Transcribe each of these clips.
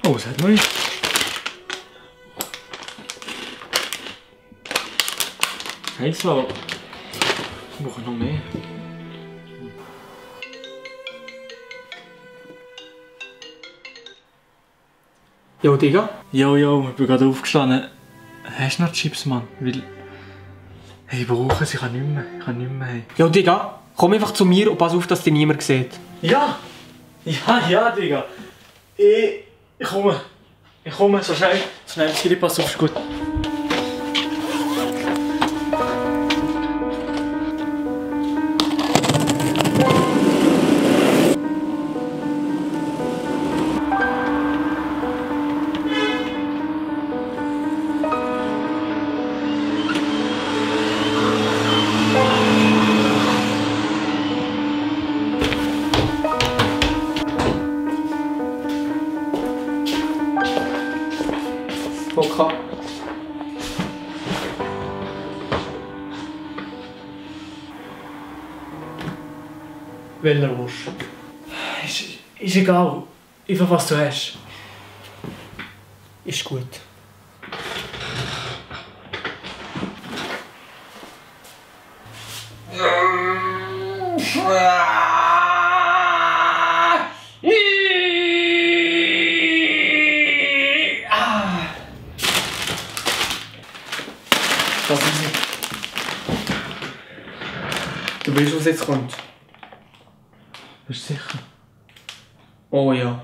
Oh, was hat man nicht? Heiß war. Ich brauche noch mehr. Jo, Digga? Jo, ich bin gerade aufgestanden. Hast du noch Chips, Mann? Weil... Hey, ich brauche sie, ich kann nicht mehr. Hey. Jo, Digga, komm einfach zu mir und pass auf, dass dich niemand sieht. Ja, Digga. Ich komme, so schnell es geht, pass auf, ist gut. Okay. Welcher Wurst? Ist egal. Einfach was du hast. Ist gut. Das ist nicht. Du weißt, was jetzt kommt. Bist du sicher? Oh ja.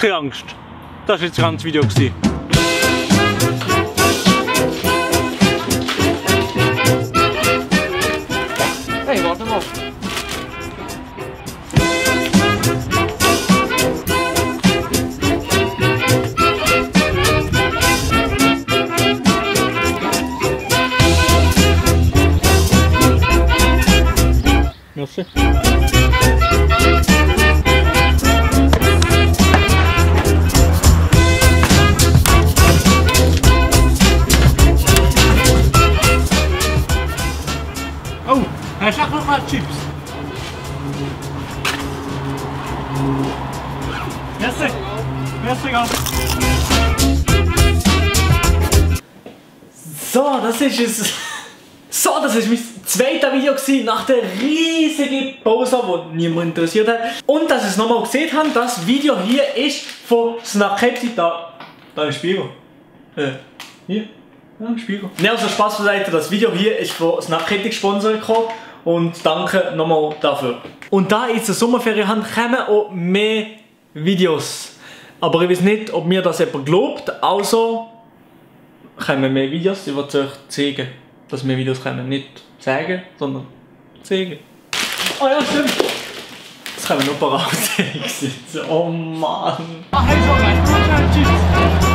Keine Angst, das war jetzt ein ganzes Video. Hey, warte mal. Merci. Oh, hij zag nog maar chips. Merci. Merci, ganz. So, das ist es. So, das ist mein zweites Video nach der riesigen Pause, die niemand interessiert hat. Und dass ihr es nochmal gesehen habt, das Video hier ist von Snackhetti. Da ist Spiegel. Hier. Ja, Spiegel. Ne, also Spaß beiseite, das Video hier ist von Snackhetti gesponsert gekommen. Und danke nochmal dafür. Und da jetzt eine Sommerferien haben, kommen auch mehr Videos. Aber ich weiß nicht, ob mir das jemand glaubt. Also kommen mehr Videos. Ich will euch zeigen, dass mehr Videos kommen. Nicht sagen, sondern zeigen. Oh ja, stimmt. Jetzt können wir noch ein paar Outtakes sitzen. Oh Mann. Ach, hey, so gleich.